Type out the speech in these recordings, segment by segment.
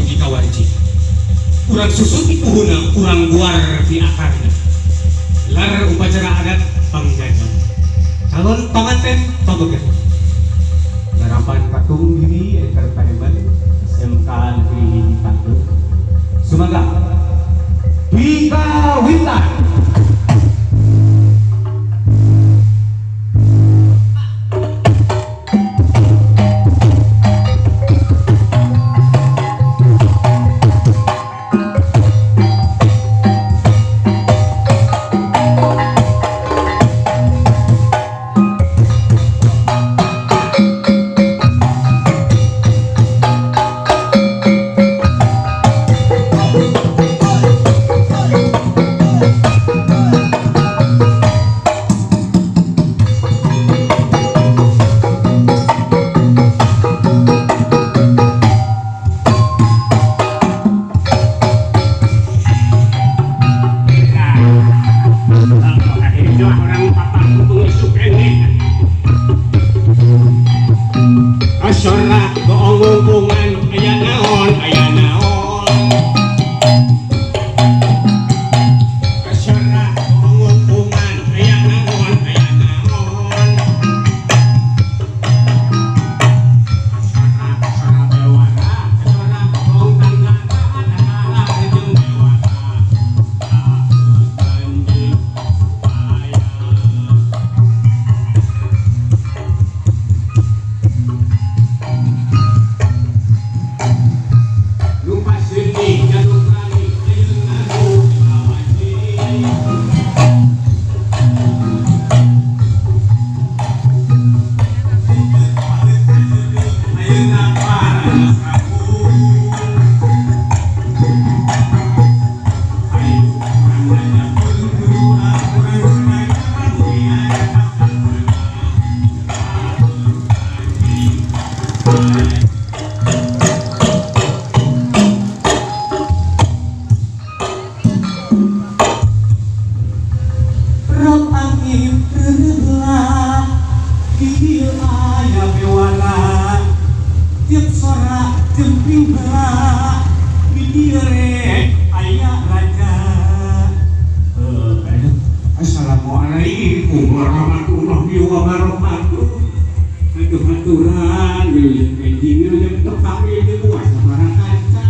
dugi ka warji. Urang susuti puhuna, urang guar di akarna. Lar upacara adat pangjajan. Calon panganten pabeget. Garapan patung diri entertainment SMK Negeri Hiji Bandung. Sumangga Dika Wintan. Assalamualaikum warahmatullahi wabarakatuh. Aduh aturan wilujeng enjing wilujeng tepang ieu puasa para kanca.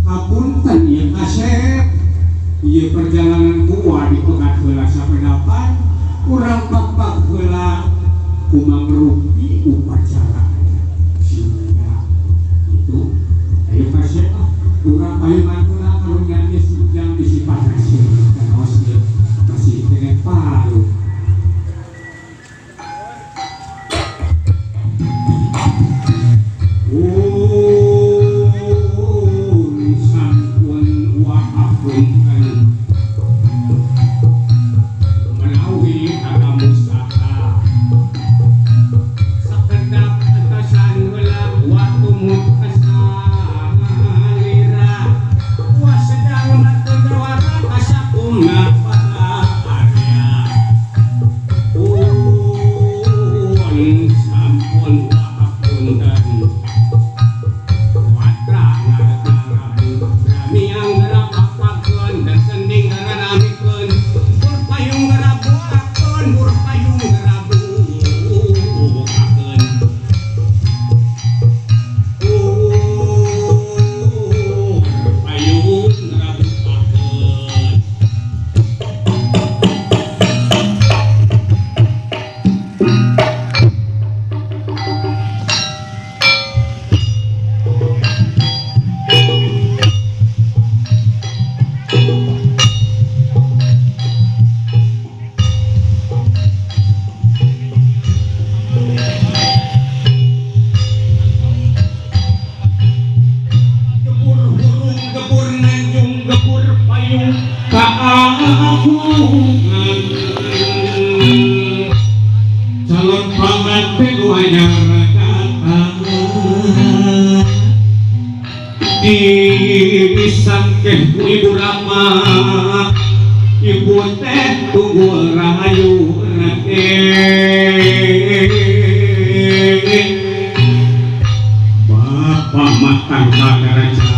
Hapunten ieu kasep. Ieu perjalanan kuah dipegat heula sapedapan urang pakpak heula kumangrupi upacara. Sehingga itu ayo kasep ah urang payungan heula karunya geus jang bisi panas kaos ieu masih dengan palu. Calon pengantin wayang disangkeh ku Ibu Rama, ibu teh tunggul rahayu Bapak Rumah tangga raja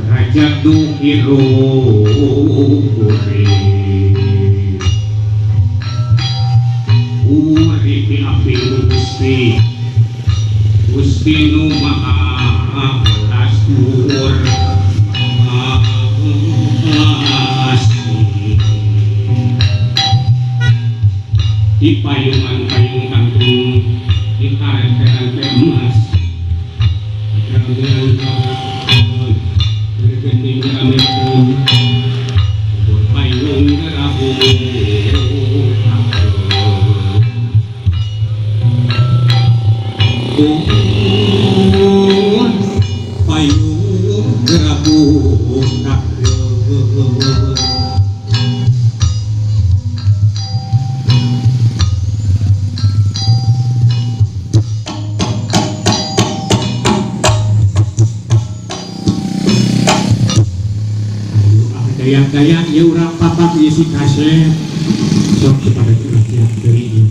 raja nu hirup urip api Gusti Gusti nu maha welas tur asih di payungan payung kangkung di karente-rente emas ramean ramean payung gerabu payung gerabu. Dayang-dayang ya urang papak ieu si kasep sok kepada urang tiap deui.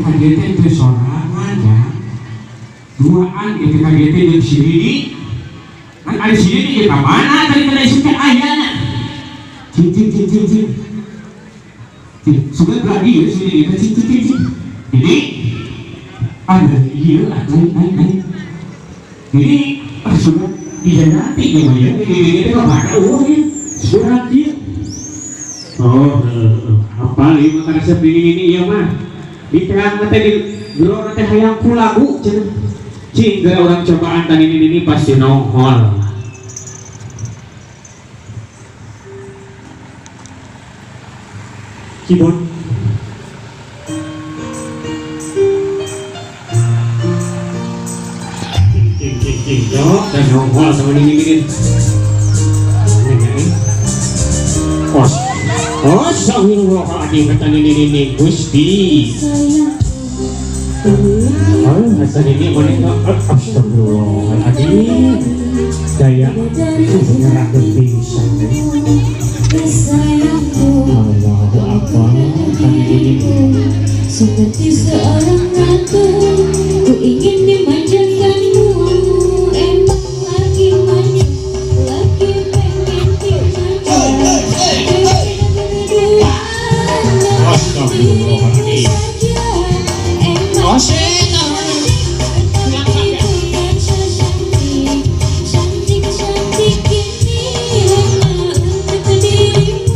KGT itu sorangan ya, duaan itu KGT di sini, kan ada sini kita mana tadi kena isi kan ayana, cing cing cing cing cing, cing sudah berlagi ya sini kita cing cing cing cing, ini ada iya naik naik naik, ini sudah tidak nanti ya ya, ini kok mana uangnya sudah nanti, oh apa lima karena ini iya mah. Di terang teh di gero teh hayang ku lagu cenah. Cing gara orang cobaan tadi ini pasti nongol. Keyboard. Cing cing cing cok dan nongol sama ini gini. Os. Oh, astagfirullahaladzim kata nini Gusti. Oh, kata nini mana astagfirullahaladzim. Daya nyerahkeun pingsan. Allahu Akbar. Kata nini seperti seorang ratu, ku ingin dimanjakanmu. Emang lagi manja, lagi pengen dimanja. Astagfirullahaladzim. Cantik-cantik ini hanya untuk dirimu.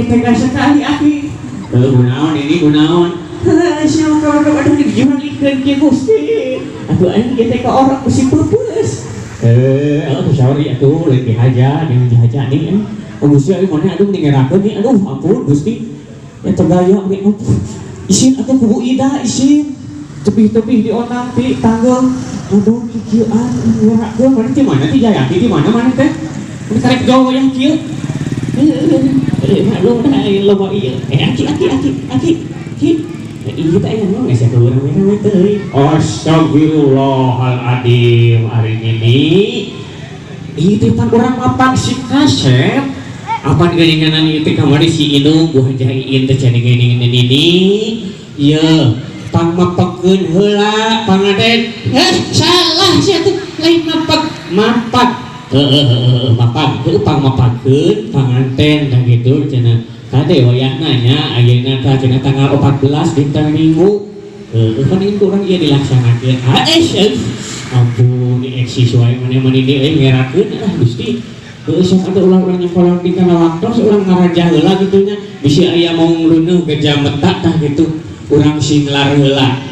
Tega sekali aki. Gunaon ini gunaon. Siapa kamu aduh dijualikeun kieu Gusti. Atuh aing kieu teh ka orang mesti peupeus. Atuh sorry atuh lain dihaja, jeung dihaja nih. Oh Gusti aing mana aduh ningerakeun nih aduh ampun Gusti. Ya tegaya ge isin atuh ku Bu Ida isin. Tebih-tebih di onang ti tanggeung. Aduh kikieuan ngerakeun mana ti mana ti Jayanti ti mana mana teh. Ini karek jauh yang kieu. Astagfirullahaladzim hari ini itu pan orang mapak si kasep apa geuningan itu kamari si Inung Bu Hajah Iin teh cenah geuningan ini ieu pang mapakeun heula pangaden salah sia teh lain mapak mapak mapak heuh pang mapakeun panganten tah kitu cenah kade wayahna nya ayeuna tah cenah tanggal 14 dinten Minggu kan ieu urang ieu dilaksanakeun ampun eksis wae maneh-maneh ini euy ngerakeun ah Gusti heuh sok atuh ulah-ulah nyekolon di kana waktos urang ngarajah heula kitu nya bisi aya mau ngluneuh geja meta tah kitu urang singlar heula.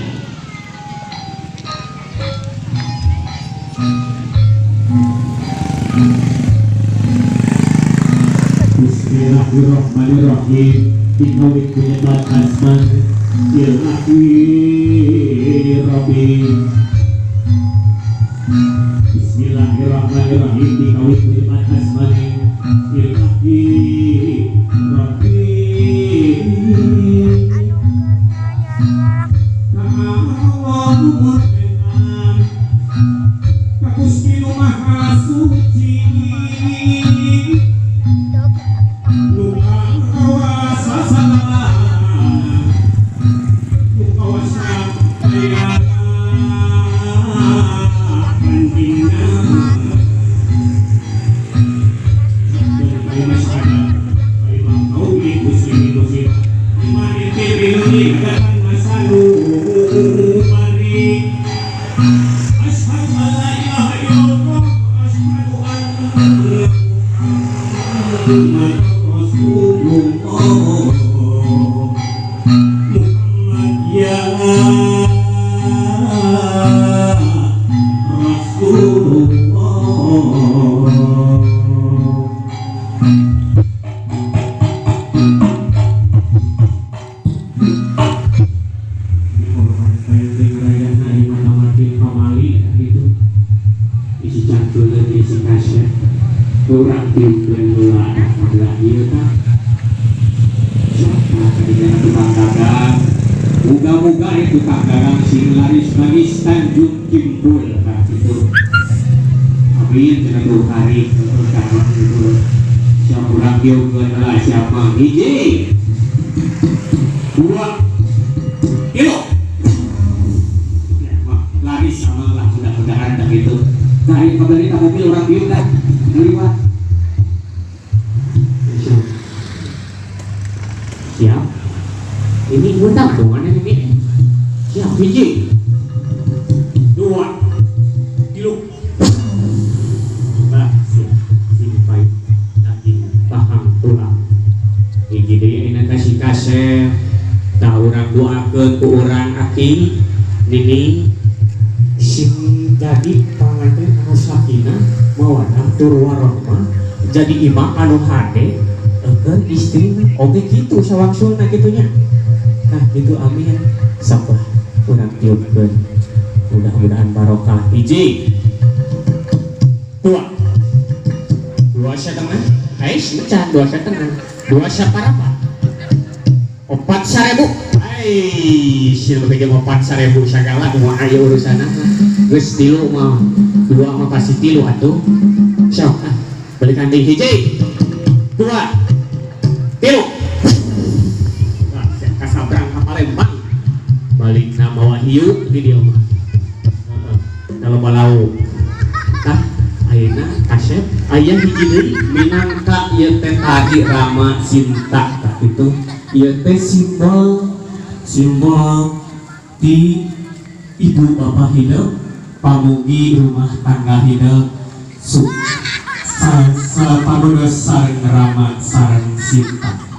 Bismillahirrahmanirrahim. Innawit kunyabat asman ilahi rabbi. Bismillahirrahmanirrahim. Innawit kunyabat asman ilahi rabbi. Allahu Akbar. Ka Gusti nu Maha Suci. Siapa tadinya tukang dagang, muga-muga itu tukang dagang sing laris manis Tanjung Kimpul nah itu. Amin cenah tuh hari dagang itu. Siapa urang dieukeun heula siapa hiji dua tilu. Ya, laris sama lah mudah-mudahan dah gitu. Nah, ini kabari tak mobil orang dieu dah ngeliwat. Siap. Ini ngundang tuh mana ini? Siap hiji dua tilu. Nah, siap. Sini baik daging pahang tulang. Hiji deui ini kasih kasep. Tah urang doakeun ku urang aki nini sing jadi panganten anu sakinah mawaddah tur warahmah jadi imam anu hade eukeun istrina oge kitu sawangsulna kitu nya. Nah gitu amin. Sok lah urang tiupkeun mudah-mudahan barokah. Hiji dua dua satengah ais mecan dua setengah dua saparapat opat sarebu. Ai sil bege opat sarebu sagala moal aya urusanna geus tilu mah dua mah pasti tilu atuh. Sok ah balikan deui hiji dua tilu. Wah kasabrang ka Palembang balikna mawa hiu di dieu mah. Heeh kalau lauk tah ayeuna kasep aya hiji deui minangka ieu teh tadi Rama Sinta tah kitu ieu teh simbol simbol di ibu bapak hidup pamugi rumah tangga hidup pamugi sareng Rama sareng Sinta.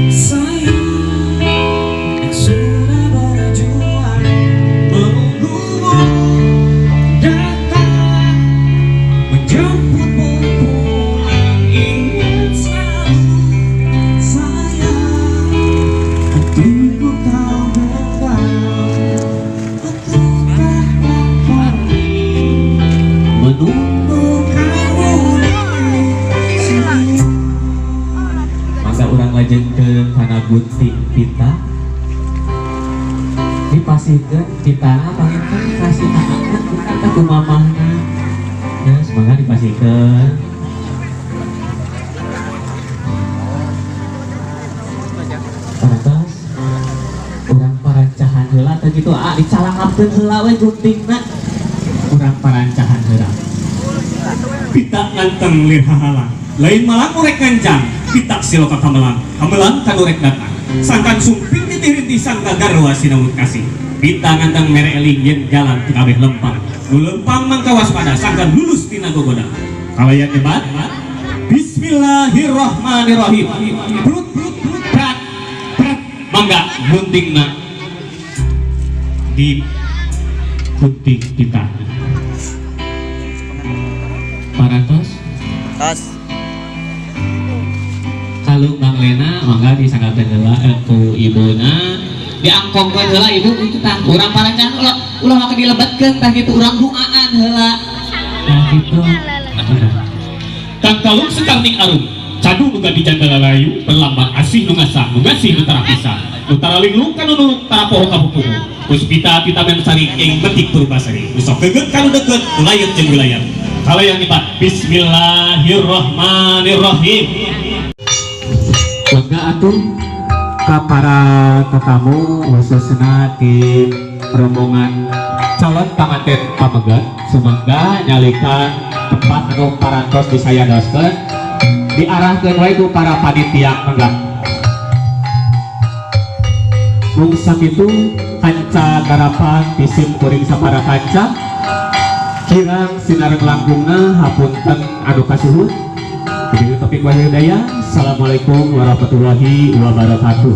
Sayang, sudah Dipasihkeun pitana panginten kasih anak kita ku mamahna ya, semoga dipasihkeun. Parantos urang parancahan heula teh kitu ah dicalangapkeun heula we guntingna urang parancahan heula. Pita nganteng lir hahalang lain malang urek ngancang pita siloka kamelang kamelang kanu rek datang sangkan sumping titih-rintih sangka garwa sinawut kasih pita nganteng mere eling yen jalan teu kabeh lempang nu lempang mangka waspada sangkan lulus tina gogoda kalayan nyebat bismillahirrahmanirrahim brut brut brut prat prat mangga guntingna di gunting pita. Parantos Tos. Kalung Bang Lena mangga disanggakeun heula ku ibuna diangkongkeun heula ibu itu tah urang parancahan ulah ulah make dilebetkeun tah kitu urang duaan heula tah kitu. Kang kalung sekarning arum cadu nu gadi janda lalayu berlambang asih nu ngasah nu ngasih nu tara pisah nu tara linglung kanu nuruk tara poho ka pupuhu puspita pitamen sari ing betik purbasari nu sok geget kanu deukeut nu layut jeung wilayah kalayan nyebat bismillahirrahmanirrahim. Mangga atuh ka para tetamu khususna di rombongan calon panganten pameget sumangga nyalikan tempat anu parantos disayadoskeun diarahkeun wae ku para panitia mangga. Mung sakitu kanca garapan pisim kuring sapara kanca kirang sinareng langkungna hapunten anu kasuhun. Topik Wahyu Hidayah. Assalamualaikum warahmatullahi wabarakatuh.